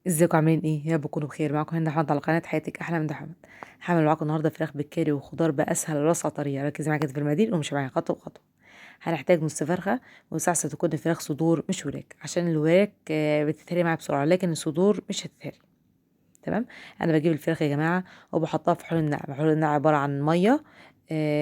ازيكم عاملين ايه؟ يا رب تكونوا بخير. معاكم هند احمد على قناة حياتك احلى من احمد. هعمل معاكم النهارده فراخ بالكاري وخضار باسهل واسرع طريقه. ركزي معايا كده في المقادير ومش معايا خطوة بخطوة. هنحتاج نص فرخة، ويستحسن تكون الفراخ صدور مش وراك، عشان الوراك بتتهري معايا بسرعة، لكن الصدور مش هتتهري. تمام. انا بجيب الفراخ يا جماعة وبحطها في حلول النقع. حلول النقع عبارة عن مية،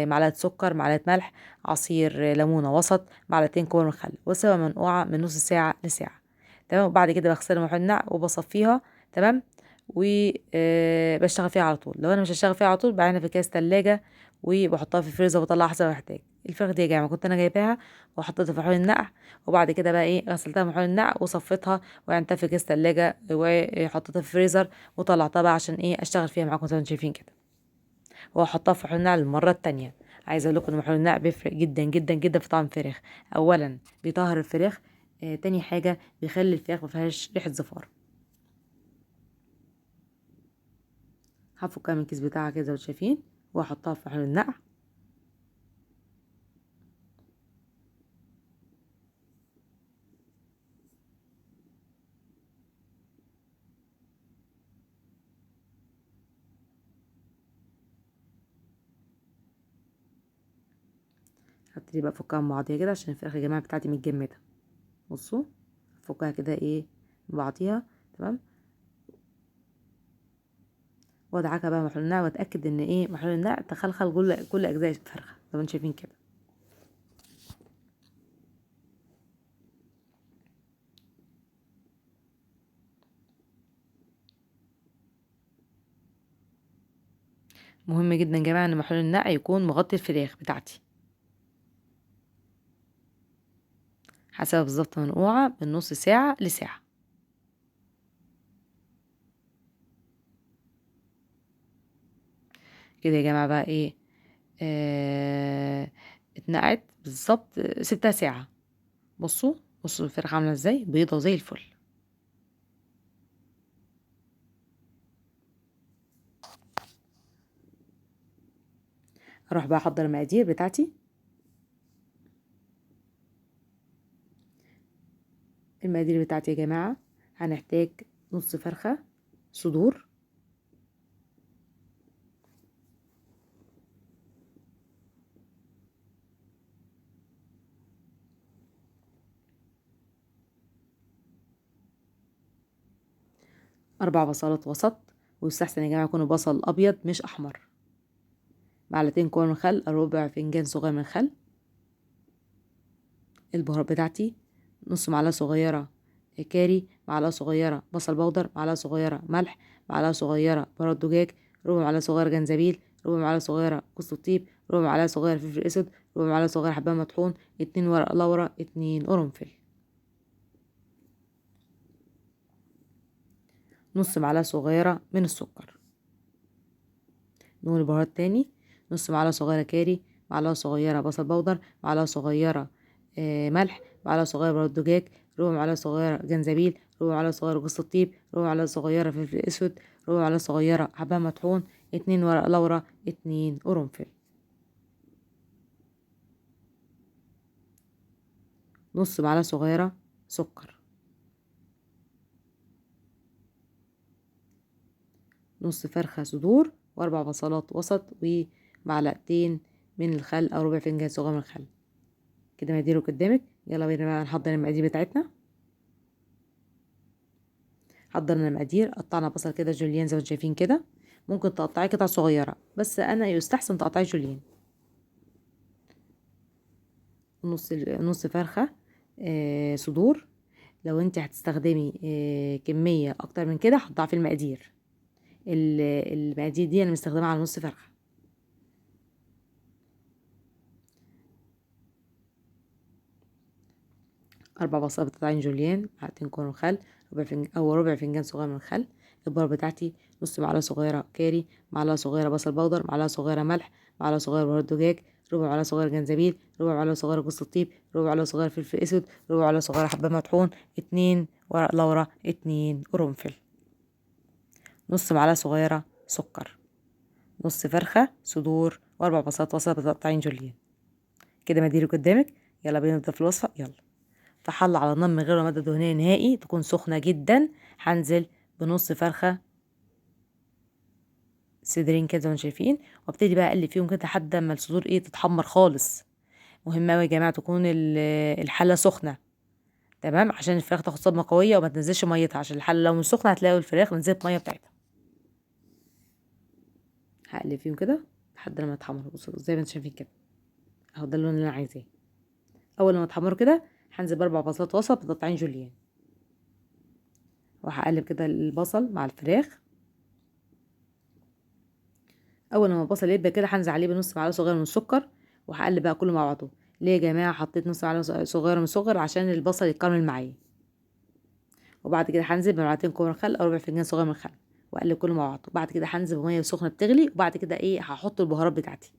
معلقه سكر، معلقه ملح، عصير ليمونه وسط، معلقتين كبار من خل، واسيبها منقوعه من نص ساعة لساعة. تمام. وبعد كده بغسلها من حلول النقع وبصفيها. تمام. وبشتغل فيها على طول. لو انا مش هشتغل فيها على طول بعينها في كيس تلاجة وبحطها في الفريزر وبطلعها حسب ما بحتاج. الفراخ دي يا جماعة كنت انا جايباها وحطيتها في حلول النقع، وبعد كده بقى ايه غسلتها من حلول النقع وصفيتها وعينتها في كيس تلاجة وحطيتها في الفريزر وطلعتها بقى عشان ايه اشتغل فيها معاكم زي ما انتم شايفين كده، واحطها في حلول النقع للمرة التانية. عايزه اقول لكم ان محلول النقع بيفرق جدا جدا جدا في طعم الفراخ. اولا بيطهر الفراخ، تاني حاجة بيخلي الفراخ ما فيهاش ريحه زفاره. هفكها من الكيس بتاعها كده زي ما انتم شايفين واحطها في محلول النقع. هبتدي بقى افكها من بعضيها كده عشان الفراخ يا جماعة بتاعتي متجمده. بصوا افكها كده ايه من بعضيها. تمام. وادعكها بقى محلول النقع واتاكد ان ايه محلول النقع تخلخل كل اجزاء الفرخه زي ما انتم شايفين كده. مهم جدا يا جماعة ان محلول النقع يكون مغطي الفراخ بتاعتي. حسب بالظبط منقوعه من نص ساعة لساعة. كده يا جماعة بقى ايه اتنقعت بالظبط، سبتها ساعة. بصوا الفراخ عامله ازاي، بيضة زي الفل. اروح بقى احضر المقادير بتاعتي. المقادير بتاعتي يا جماعة هنحتاج نص فرخة صدور، 4 بصلات وسط، ويستحسن يا جماعة يكونوا بصل أبيض مش أحمر، معلقتين كبار من خل، ربع فنجان صغير من خل. البهارات بتاعتي نص معلقة صغيرة كاري، معلقة صغيرة بصل بودر، معلقة صغيرة ملح، معلقة صغيرة بهارات دجاج، ربع معلقة صغيرة جنزبيل، ربع معلقة صغيرة جوز الطيب، ربع معلقة صغيرة فلفل أسود، ربع معلقة صغيرة حبهان مطحون، 2 ورق لورا، 2 قرنفل، نص معلقة صغيرة من السكر. نقول البهارات تاني، نص معلقة صغيرة كاري، معلقة صغيرة بصل بودر، معلقة صغيرة ملح، معلقة صغيرة بهارات دجاج، ربع معلقة صغيرة جنزبيل، ربع معلقة صغيرة جوز الطيب، ربع معلقة صغيرة فلفل أسود، ربع معلقة صغيرة حبهان مطحون، 2 ورق لورا، 2 قرنفل، نص معلقة صغيرة سكر، نص فرخة صدور، و4 بصلات وسط، ومعلقتين من الخل أو ربع فنجان صغير من الخل. كده مقاديره قدامك. يلا بينا بقى نحضر المقادير بتاعتنا. حضرنا المقادير، قطعنا بصل كده جوليان زي ما انتم شايفين كده. ممكن تقطعيه قطع صغيرة، بس انا يستحسن تقطعيه جوليان. نص فرخة صدور. لو انت هتستخدمي كمية اكتر من كده هتضاعفي المقادير. المقادير دي انا مستخدمها على نص فرخة. 4 بصلات متقطعين جوليان، معلقتين كبار من خل، ربع فنجان صغير من الخل. البهارات بتاعتي نص معلقه صغيرة كاري، معلقه صغيرة بصل بودر، معلقه صغيرة ملح، معلقه صغيرة بهارات دجاج، ربع معلقه صغيرة جنزبيل، ربع معلقه صغيرة جوز الطيب، ربع معلقه صغيرة فلفل اسود، ربع معلقه صغيرة حبهان مطحون، 2 ورق لورا، 2 قرنفل، نص معلقه صغيرة سكر، نص فرخة صدور، و4 بصلات وسط متقطعين جوليان. كده مقاديري قدامك. يلا بينا نبدا في الوصفة. يلا في حله على النار من غير مادة دهنية نهائي، تكون سخنة جدا. هنزل بنص فرخة صدرين كده زي ما انتم شايفين، وابتدي بقى اقلب فيهم كده لحد ما الصدور ايه تتحمر خالص. مهم قوي يا جماعة تكون الحلة سخنة، تمام، عشان الفراخ تاخد صدمة قوية وما تنزلش ميتها، عشان الحلة لو مش سخنة هتلاقوا الفراخ نزلت مية بتاعتها. هقلب فيهم كده لحد لما يتحمروا. بصوا زي ما انتم شايفين كده اهو، ده اللون اللي انا عايزاه. اول لما يتحمروا كده هنزل ب4 بصلات وسط متقطعين جوليان، وهقلب كده البصل مع الفراخ. اول لما البصل يبقى كده هنزل عليه بنص معلقه صغيرة من السكر، وهقلب بقى كله مع بعضه. ليه يا جماعة حطيت نص معلقه صغيرة من السكر؟ عشان البصل يتكرمل معايا. وبعد كده هنزل بمعلقتين كبار خل او ربع فنجان صغير من الخل، واقلب كله مع بعضه. بعد كده هنزل بميه سخنة بتغلي، وبعد كده ايه هحط البهارات بتاعتي.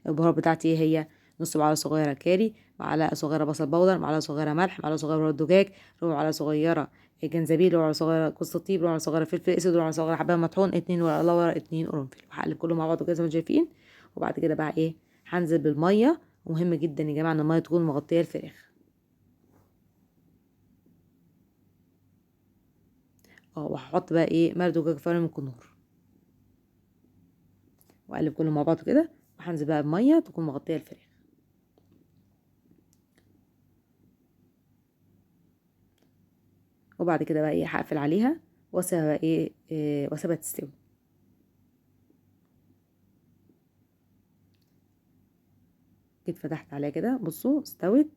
البهارات بتاعتي ايه هي؟ نص معلقه صغيرة كاري، معلقه صغيرة بصل بودر، معلقه صغيرة ملح، معلقه صغيرة بهارات دجاج، ربع معلقه صغيرة جنزبيل، ربع معلقه صغيرة جوز الطيب، ربع معلقه صغيرة فلفل اسود، ربع معلقه صغيرة حبهان مطحون، 2 ورق لورا، 2 قرنفل. وهقلب كله مع بعضه كده زي ما انتم شايفين. وبعد كده بقى ايه هنزل بالمية. ومهم جدا يا جماعة ان المية تكون مغطيه الفراخ. وهحط بقى ايه مرق دجاج فوري من الكنور، واقلب كله مع بعضه كده. وهنزل بقى بميه تكون مغطيه الفراخ. وبعد كده بقى ايه هقفل عليها واسيبها بقى ايه واسيبها تستوي. جيت فتحت عليها كده، بصوا استوت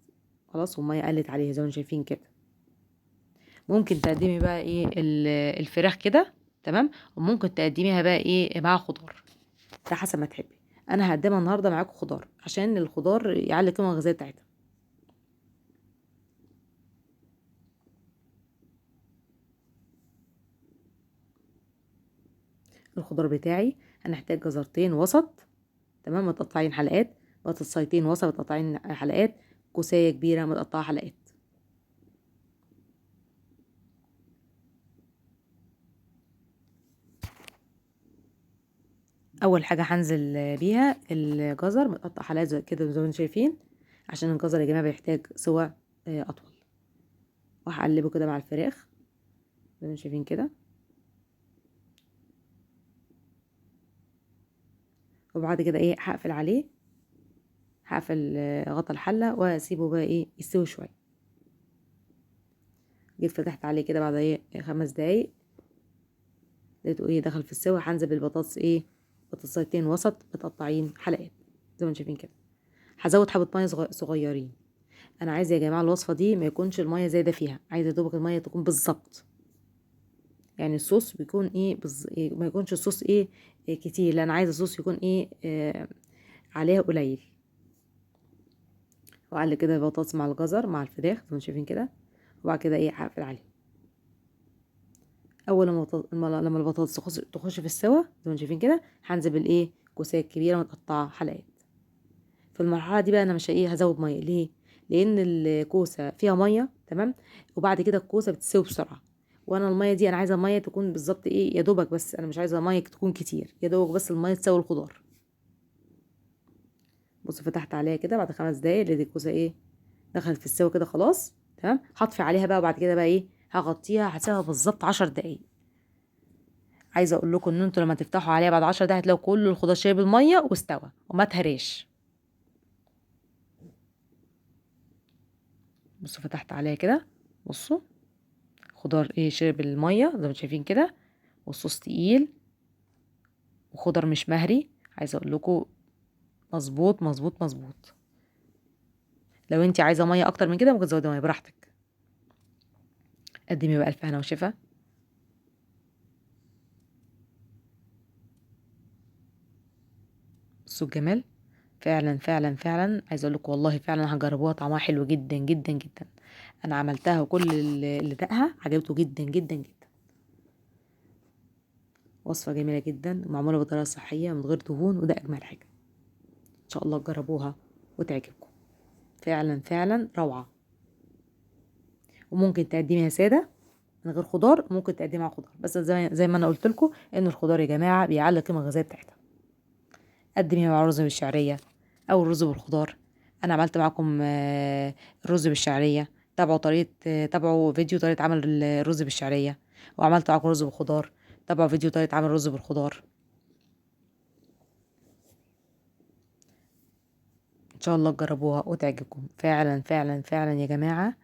خلاص، والمية قلت عليها زي ما انتم شايفين كده. ممكن تقدمي بقى ايه الفراخ كده، تمام، وممكن تقدميها بقى ايه مع خضار، ده حسب ما تحبي. انا هقدمها النهارده معاكم خضار عشان الخضار يعلي القيمة الغذائية بتاعتها. الخضار بتاعي هنحتاج جزرتين وسط، تمام، متقطعين حلقات، بطاطسيتين وسط متقطعين حلقات، كوسايه كبيرة متقطعه حلقات. اول حاجة هنزل بيها الجزر متقطع حلقات زي كده زي ما انتم شايفين، عشان الجزر يا جماعة بيحتاج سوى اطول. وهقلبه كده مع الفراخ زي ما انتم شايفين كده. وبعد كده ايه هقفل عليه، هقفل غطا الحلة واسيبه بقى ايه يستوي شوية. جيت فتحت عليه كده بعد ايه 5 دقايق، لقيته ايه دخل في السوا. هنزل بالبطاطس ايه بطاطسيتين وسط متقطعين حلقات زي ما انتم شايفين كده. هزود حبه مية صغيرين. انا عايزه يا جماعة الوصفة دي ما يكونش المية زايدة فيها، عايزه دوبك المية تكون بالظبط، يعني الصوص بيكون ايه ما يكونش الصوص ايه كتير، لان عايزه الصوص يكون ايه عليها قليل. واقلب كده البطاطس مع الجزر مع الفراخ زي ما انتم شايفين كده. وبعد كده ايه هقفل عليه. اول لما البطاطس تخش في السوا زي ما انتم شايفين كده، هنزل بالايه كوسيه كبيرة متقطعه حلقات. في المرحلة دي بقى انا مش ايه هزود مية. ليه؟ لان الكوسه فيها مية، تمام، وبعد كده الكوسه بتستوي بسرعة، وانا المية دي انا عايزه المية تكون بالظبط ايه يا دوبك بس، انا مش عايزه المية تكون كتير، يا دوبك بس المية تساوي الخضار. بصوا فتحت عليها كده بعد 5 دقايق، لقيت الكوسه ايه دخلت في السوا كده خلاص، تمام. هطفي عليها بقى، وبعد كده بقى ايه هغطيها، هسيبها بالظبط 10 دقايق. عايزه اقول لكم ان انتوا لما تفتحوا عليها بعد 10 دقايق هتلاقوا كل الخضار شرب المية واستوى وما تهريش. بصوا فتحت عليها كده، بصوا خضار ايه شرب المية زي ما شايفين كده، والصوص تقيل وخضار مش مهري. عايزه اقول لكم مظبوط مظبوط مظبوط. لو انت عايزه مية اكتر من كده ممكن تزودي مية براحتك. قدمي بقى الف هنا وشفا. بصوا الجمال، فعلا فعلا فعلا عايزه اقول لكم والله فعلا هجربوها، طعمها حلو جدا جدا جدا. انا عملتها وكل اللي دقها عجبته جدا جدا جدا. وصفه جميلة جدا ومعموله بطريقة صحية من غير دهون، وده اجمل حاجة. ان شاء الله تجربوها وتعجبكم، فعلا فعلا روعه. وممكن تقدميها ساده من غير خضار، ممكن تقدميها خضار، بس زي ما انا قلت لكم ان الخضار يا جماعة بيعلي القيمة الغذائية بتاعتها. قدميها مع رز بالشعريه او الرز بالخضار. انا عملت معاكم الرز بالشعريه، تابعوا طريقه، تابعوا فيديو طريقه عمل الرز بالشعريه. وعملت معاكم رز بالخضار، تابعوا فيديو طريقه عمل رز بالخضار. ان شاء الله تجربوها وتعجبكم فعلا فعلا فعلا يا جماعة.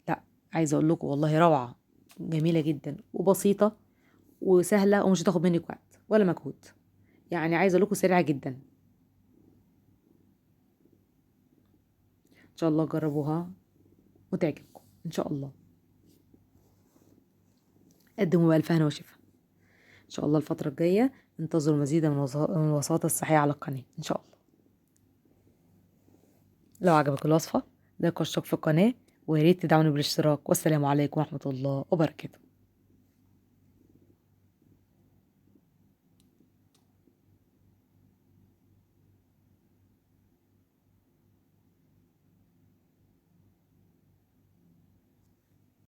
لا عايزه اقول لكم والله روعه، جميلة جدا وبسيطة وسهلة، ومش هتاخد منك وقت ولا مجهود، يعني عايزه اقول لكم سريعة جدا. ان شاء الله جربوها وتعجبكم ان شاء الله. قدموا بألف هنا وشفا ان شاء الله. الفترة الجاية انتظروا مزيدا من الوصفات الصحية على القناة ان شاء الله. لو عجبك الوصفة لايك واشتراك في القناة، ويا ريت تدعموني بالاشتراك. والسلام عليكم ورحمة الله وبركاته.